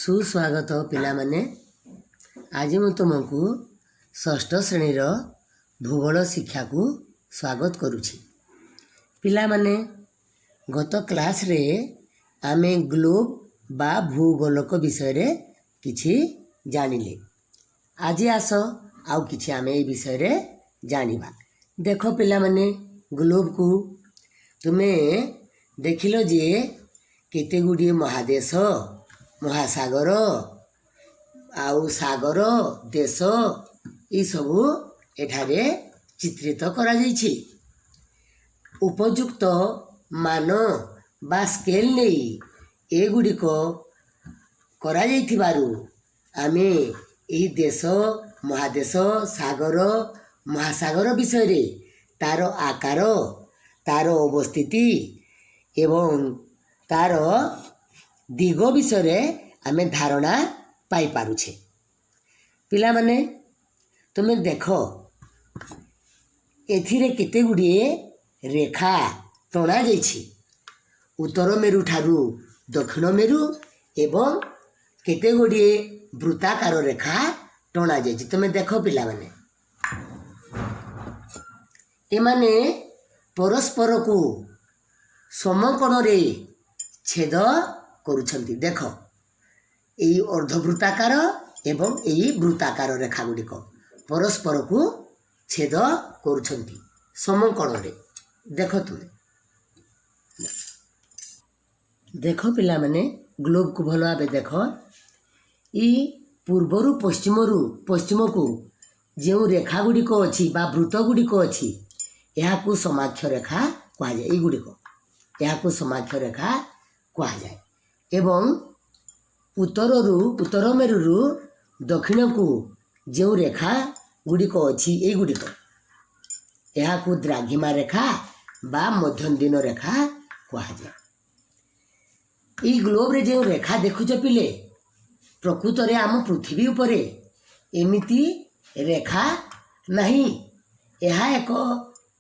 ସୁସ୍ୱାଗତ ପିଲାମାନେ। ଆଜି ମୁଁ ତୁମକୁ ଷଷ୍ଠ ଶ୍ରେଣୀର ଭୂଗୋଳ ଶିକ୍ଷାକୁ ସ୍ୱାଗତ କରୁଛି। ପିଲାମାନେ, ଗତ କ୍ଲାସ୍ରେ ଆମେ ଗ୍ଲୋବ୍ ବା ଭୂଗୋଲକ ବିଷୟରେ କିଛି ଜାଣିଲେ। ଆଜି ଆସ, ଆଉ କିଛି ଆମେ ଏଇ ବିଷୟରେ ଜାଣିବା। ଦେଖ ପିଲାମାନେ, ଗ୍ଲୋବକୁ ତୁମେ ଦେଖିଲ ଯେ କେତେ ଗୁଡ଼ିଏ ମହାଦେଶ, ମହାସାଗର ଆଉ ସାଗର, ଦେଶ ଏସବୁ ଏଠାରେ ଚିତ୍ରିତ କରାଯାଇଛି। ଉପଯୁକ୍ତ ମାନ ବା ସ୍କେଲ୍ ନେଇ ଏଗୁଡ଼ିକ କରାଯାଇଥିବାରୁ ଆମେ ଏହି ଦେଶ, ମହାଦେଶ, ସାଗର, ମହାସାଗର ବିଷୟରେ ତାର ଆକାର, ତାର ଅବସ୍ଥିତି ଏବଂ ତାର ଦିଗ ବିଷୟରେ ଆମେ ଧାରଣା ପାଇପାରୁଛେ। ପିଲାମାନେ, ତୁମେ ଦେଖ, ଏଥିରେ କେତେ ଗୁଡ଼ିଏ ରେଖା ଟଣାଯାଇଛି, ଉତ୍ତର ମେରୁ ଠାରୁ ଦକ୍ଷିଣ ମେରୁ, ଏବଂ କେତେ ଗୁଡ଼ିଏ ବୃତ୍ତାକାର ରେଖା ଟଣାଯାଇଛି। ତୁମେ ଦେଖ ପିଲାମାନେ, ଏମାନେ ପରସ୍ପରକୁ ସମକୋଣରେ ଛେଦ କରୁଛନ୍ତି। ଦେଖ, ଏଇ ଅର୍ଦ୍ଧବୃତ୍ତାକାର ଏବଂ ଏଇ ବୃତ୍ତାକାର ରେଖା ଗୁଡ଼ିକ ପରସ୍ପରକୁ ଛେଦ କରୁଛନ୍ତି ସମକୋଣରେ। ଦେଖ, ତୁମେ ଦେଖ ପିଲାମାନେ, ଗ୍ଲୋବକୁ ଭଲ ଭାବେ ଦେଖ। ଏଇ ପୂର୍ବରୁ ପଶ୍ଚିମରୁ ପଶ୍ଚିମକୁ ଯେଉଁ ରେଖା ଗୁଡ଼ିକ ଅଛି ବା ବୃତ୍ତ ଗୁଡ଼ିକ ଅଛି, ଏହାକୁ ସମାକ୍ଷ ରେଖା କୁହାଯାଏ। ଏଇଗୁଡ଼ିକ, ଏହାକୁ ସମାକ୍ଷ ରେଖା କୁହାଯାଏ ଏବଂ ଉତ୍ତର ମେରୁରୁ ଦକ୍ଷିଣକୁ ଯେଉଁ ରେଖା ଗୁଡ଼ିକ ଅଛି, ଏଇଗୁଡ଼ିକ, ଏହାକୁ ଦ୍ରାଘିମା ରେଖା ବା ମଧ୍ୟନ୍ଦିନ ରେଖା କୁହାଯାଏ। ଏଇ ଗ୍ଲୋବରେ ଯେଉଁ ରେଖା ଦେଖୁଛ ପିଲେ, ପ୍ରକୃତରେ ଆମ ପୃଥିବୀ ଉପରେ ଏମିତି ରେଖା ନାହିଁ।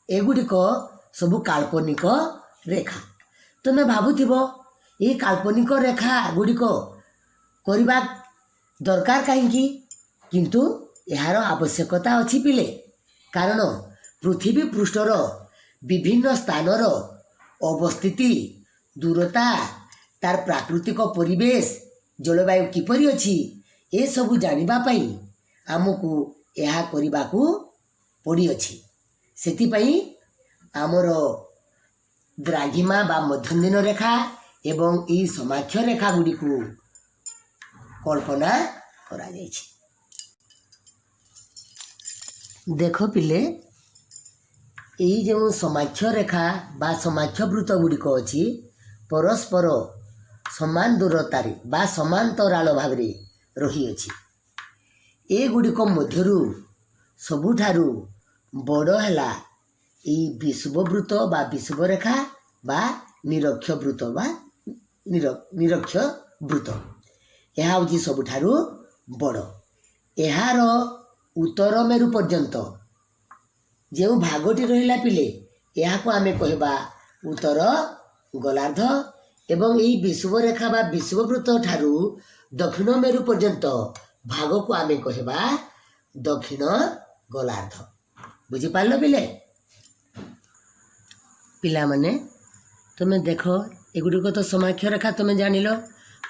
ଏଗୁଡ଼ିକ ସବୁ କାଳ୍ପନିକ ରେଖା। ତୁମେ ଭାବୁଥିବ, ଏଇ କାଳ୍ପନିକ ରେଖା ଗୁଡ଼ିକ କରିବା ଦରକାର କାହିଁକି? କିନ୍ତୁ ଏହାର ଆବଶ୍ୟକତା ଅଛି ପିଲେ, କାରଣ ପୃଥିବୀ ପୃଷ୍ଠର ବିଭିନ୍ନ ସ୍ଥାନର ଅବସ୍ଥିତି, ଦୂରତା, ତାର ପ୍ରାକୃତିକ ପରିବେଶ, ଜଳବାୟୁ କିପରି ଅଛି, ଏସବୁ ଜାଣିବା ପାଇଁ ଆମକୁ ଏହା କରିବାକୁ ପଡ଼ିଅଛି। ସେଥିପାଇଁ ଆମର ଦ୍ରାଘିମା ବା ମଧ୍ୟନ୍ଦିନ ରେଖା ଏବଂ ଏହି ସମାକ୍ଷ ରେଖା ଗୁଡ଼ିକୁ କଳ୍ପନା କରାଯାଇଛି। ଦେଖ ପିଲେ, ଏଇ ଯେଉଁ ସମାକ୍ଷ ରେଖା ବା ସମାକ୍ଷ ବୃତ୍ତ ଗୁଡ଼ିକ ଅଛି, ପରସ୍ପର ସମାନ ଦୂରତାରେ ବା ସମାନ୍ତରାଳ ଭାବରେ ରହିଅଛି। ଏଗୁଡ଼ିକ ମଧ୍ୟରୁ ସବୁଠାରୁ ବଡ଼ ହେଲା ଏଇ ବିଷୁବବୃତ୍ତ ବା ବିଷୁବରେଖା ବା ନିରକ୍ଷ ବୃତ୍ତ ବା ନିରକ୍ଷ ବୃତ୍ତ। ଏହା ହେଉଛି ସବୁଠାରୁ ବଡ଼। ଏହାର ଉତ୍ତର ମେରୁ ପର୍ଯ୍ୟନ୍ତ ଯେଉଁ ଭାଗଟି ରହିଲା ପିଲେ, ଏହାକୁ ଆମେ କହିବା ଉତ୍ତର ଗୋଲାର୍ଦ୍ଧ ଏବଂ ଏଇ ବିଷୁବରେଖା ବା ବିଷୁବବୃତ୍ତ ଠାରୁ ଦକ୍ଷିଣ ମେରୁ ପର୍ଯ୍ୟନ୍ତ ଭାଗକୁ ଆମେ କହିବା ଦକ୍ଷିଣ ଗୋଲାର୍ଦ୍ଧ। ବୁଝିପାରିଲ ପିଲେ? ପିଲାମାନେ, ତୁମେ ଦେଖ, ଏଗୁଡ଼ିକ ତ ସମାକ୍ଷ ରେଖା ତୁମେ ଜାଣିଲ।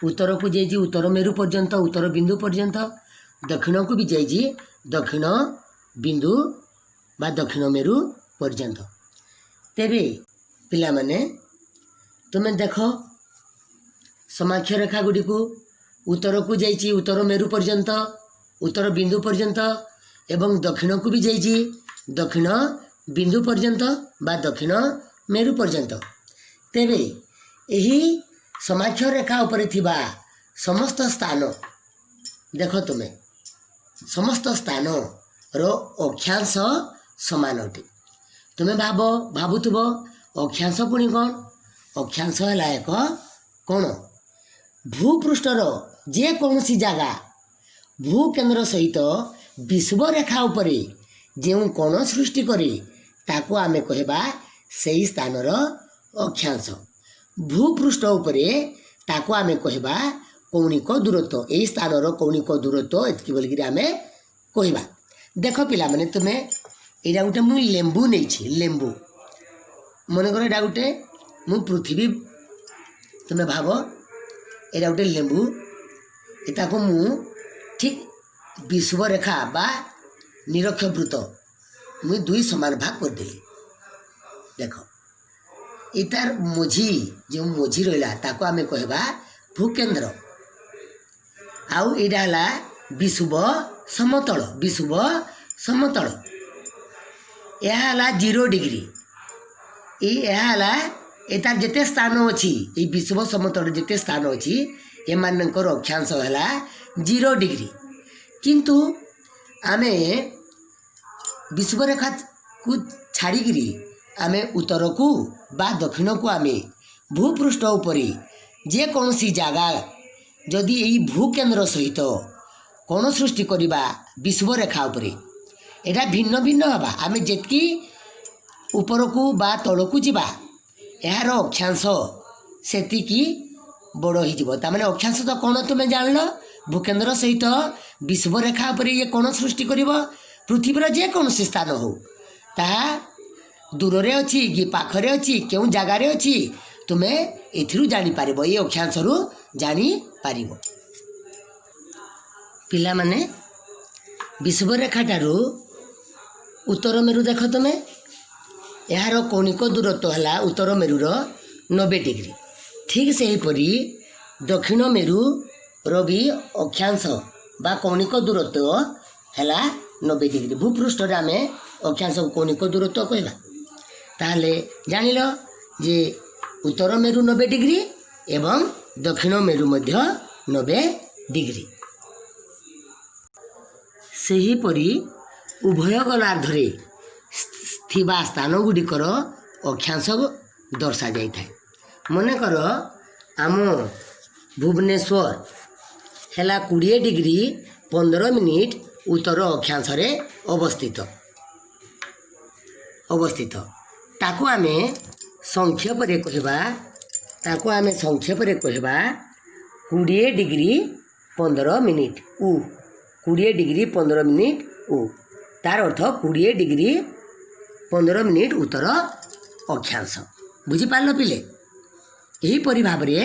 ଉତ୍ତରକୁ ଯାଇଛି ଉତ୍ତର ମେରୁ ପର୍ଯ୍ୟନ୍ତ, ଉତ୍ତର ବିନ୍ଦୁ ପର୍ଯ୍ୟନ୍ତ, ଦକ୍ଷିଣକୁ ବି ଯାଇଛି ଦକ୍ଷିଣ ବିନ୍ଦୁ ବା ଦକ୍ଷିଣ ମେରୁ ପର୍ଯ୍ୟନ୍ତ। ତେବେ ପିଲାମାନେ, ତୁମେ ଦେଖ ସମାକ୍ଷ ରେଖା ଗୁଡ଼ିକୁ, ଉତ୍ତରକୁ ଯାଇଛି ଉତ୍ତର ମେରୁ ପର୍ଯ୍ୟନ୍ତ, ଉତ୍ତର ବିନ୍ଦୁ ପର୍ଯ୍ୟନ୍ତ ଏବଂ ଦକ୍ଷିଣକୁ ବି ଯାଇଛି ଦକ୍ଷିଣ ବିନ୍ଦୁ ପର୍ଯ୍ୟନ୍ତ ବା ଦକ୍ଷିଣ ମେରୁ ପର୍ଯ୍ୟନ୍ତ। ତେବେ ଏହି ସମାକ୍ଷ ରେଖା ଉପରେ ଥିବା ସମସ୍ତ ସ୍ଥାନ ଦେଖ ତୁମେ, ସମସ୍ତ ସ୍ଥାନର ଅକ୍ଷାଂଶ ସମାନ ଅଟେ। ତୁମେ ଭାବୁଥିବ, ଅକ୍ଷାଂଶ ପୁଣି କ'ଣ? ଅକ୍ଷାଂଶ ହେଲା ଏକ କ'ଣ? ଭୂପୃଷ୍ଠର ଯେକୌଣସି ଜାଗା ଭୂକେନ୍ଦ୍ର ସହିତ ବିଷୁବରେଖା ଉପରେ ଯେଉଁ କୋଣ ସୃଷ୍ଟି କରେ, ତାକୁ ଆମେ କହିବା ସେହି ସ୍ଥାନର ଅକ୍ଷାଂଶ। ଭୂପୃଷ୍ଠ ଉପରେ ତାକୁ ଆମେ କହିବା କୌଣିକ ଦୂରତ୍ୱ। ଏହି ସ୍ଥାନର କୌଣିକ ଦୂରତ୍ୱ ଏତିକି ବୋଲିକିରି ଆମେ କହିବା। ଦେଖ ପିଲାମାନେ, ତୁମେ ଏଇଟା ଗୋଟେ ମୁଁ ଲେମ୍ବୁ ନେଇଛି। ଲେମ୍ବୁ ମନେକର ଏଇଟା ଗୋଟେ ମୁଁ ପୃଥିବୀ, ତୁମେ ଭାବ ଏଇଟା ଗୋଟେ ଲେମ୍ବୁ। ଏଟାକୁ ମୁଁ ଠିକ୍ ବିଷୁବରେଖା ବା ନିରକ୍ଷ ବୃତ୍ତ ମୁଁ ଦୁଇ ସମାନ ଭାଗ କରିଦେଲି। ଦେଖ, ଏଟାର ମଝି, ଯେଉଁ ମଝି ରହିଲା, ତାକୁ ଆମେ କହିବା ଭୂକେନ୍ଦ୍ର। ଆଉ ଏଇଟା ହେଲା ବିଷୁବ ସମତଳ। ବିଷୁବ ସମତଳ ଏହା ହେଲା 0 ଡିଗ୍ରୀ। ଏଇ ଏହା ହେଲା ଏଟାର ଯେତେ ସ୍ଥାନ ଅଛି, ଏଇ ବିଷୁବ ସମତଳରେ ଯେତେ ସ୍ଥାନ ଅଛି, ଏମାନଙ୍କର ଅକ୍ଷାଂଶ ହେଲା 0 ଡିଗ୍ରୀ। କିନ୍ତୁ ଆମେ ବିଷୁବରେଖାକୁ ଛାଡ଼ିକିରି ଆମେ ଉତ୍ତରକୁ ବା ଦକ୍ଷିଣକୁ ଆମେ ଭୂପୃଷ୍ଠ ଉପରେ ଯେକୌଣସି ଜାଗା ଯଦି ଏଇ ଭୂକେନ୍ଦ୍ର ସହିତ କୋଣ ସୃଷ୍ଟି କରିବା ବିଷୁବରେଖା ଉପରେ, ଏଇଟା ଭିନ୍ନ ଭିନ୍ନ ହେବା। ଆମେ ଯେତିକି ଉପରକୁ ବା ତଳକୁ ଯିବା, ଏହାର ଅକ୍ଷାଂଶ ସେତିକି ବଡ଼ ହେଇଯିବ। ତାମାନେ ଅକ୍ଷାଂଶ ତ କ'ଣ ତୁମେ ଜାଣିଲ। ଭୂକେନ୍ଦ୍ର ସହିତ ବିଷୁବରେଖା ଉପରେ ଇଏ କୋଣ ସୃଷ୍ଟି କରିବ, ପୃଥିବୀର ଯେକୌଣସି ସ୍ଥାନ ହଉ, ତାହା ଦୂରରେ ଅଛି କି ପାଖରେ ଅଛି, କେଉଁ ଜାଗାରେ ଅଛି, ତୁମେ ଏଥିରୁ ଜାଣିପାରିବ, ଏଇ ଅକ୍ଷାଂଶରୁ ଜାଣିପାରିବ। ପିଲାମାନେ, ବିଷୁବରେଖାଠାରୁ ଉତ୍ତର ମେରୁ ଦେଖ ତୁମେ, ଏହାର କୌଣିକ ଦୂରତ୍ୱ ହେଲା ଉତ୍ତର ମେରୁର 90 ଡିଗ୍ରୀ। ଠିକ୍ ସେହିପରି ଦକ୍ଷିଣ ମେରୁର ବି ଅକ୍ଷାଂଶ ବା କୌଣିକ ଦୂରତ୍ୱ ହେଲା 90 ଡିଗ୍ରୀ। ଭୂପୃଷ୍ଠରେ ଆମେ ଅକ୍ଷାଂଶ କୌଣିକ ଦୂରତ୍ୱ କହିବା। ତାହେଲେ ଜାଣିଲ ଯେ ଉତ୍ତର ମେରୁ 90 ଡିଗ୍ରୀ ଏବଂ ଦକ୍ଷିଣ ମେରୁ ମଧ୍ୟ 90 ଡିଗ୍ରୀ। ସେହିପରି ଉଭୟ ଗୋଲାର୍ଦ୍ଧରେ ଥିବା ସ୍ଥାନ ଗୁଡ଼ିକର ଅକ୍ଷାଂଶ ଦର୍ଶାଯାଇଥାଏ। ମନେକର ଆମ ଭୁବନେଶ୍ୱର ହେଲା 20 ଡିଗ୍ରୀ 15 ମିନିଟ୍ ଉତ୍ତର ଅକ୍ଷାଂଶରେ ଅବସ୍ଥିତ। ତାକୁ ଆମେ ସଂକ୍ଷେପରେ କହିବା 20 ଡିଗ୍ରୀ 15 ମିନିଟ୍ ଉ, 20 ଡିଗ୍ରୀ 15 ମିନିଟ୍ ଉ। ତାର ଅର୍ଥ 20 ଡିଗ୍ରୀ 15 ମିନିଟ୍ ଉତ୍ତର ଅକ୍ଷାଂଶ। ବୁଝିପାରିଲ ପିଲେ? ଏହିପରି ଭାବରେ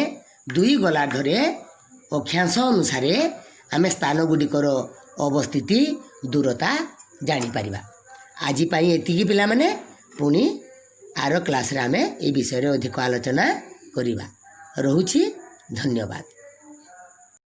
ଦୁଇ ଗୋଲାର୍ଦ୍ଧରେ ଅକ୍ଷାଂଶ ଅନୁସାରେ ଆମେ ସ୍ଥାନ ଗୁଡ଼ିକର ଅବସ୍ଥିତି ଦୂରତା ଜାଣିପାରିବା। ଆଜି ପାଇଁ ଏତିକି ପିଲାମାନେ। ପୁଣି ଆର କ୍ଲାସ୍ରେ ଆମେ ଏ ବିଷୟରେ ଅଧିକ ଆଲୋଚନା କରିବା। ରହୁଛି, ଧନ୍ୟବାଦ।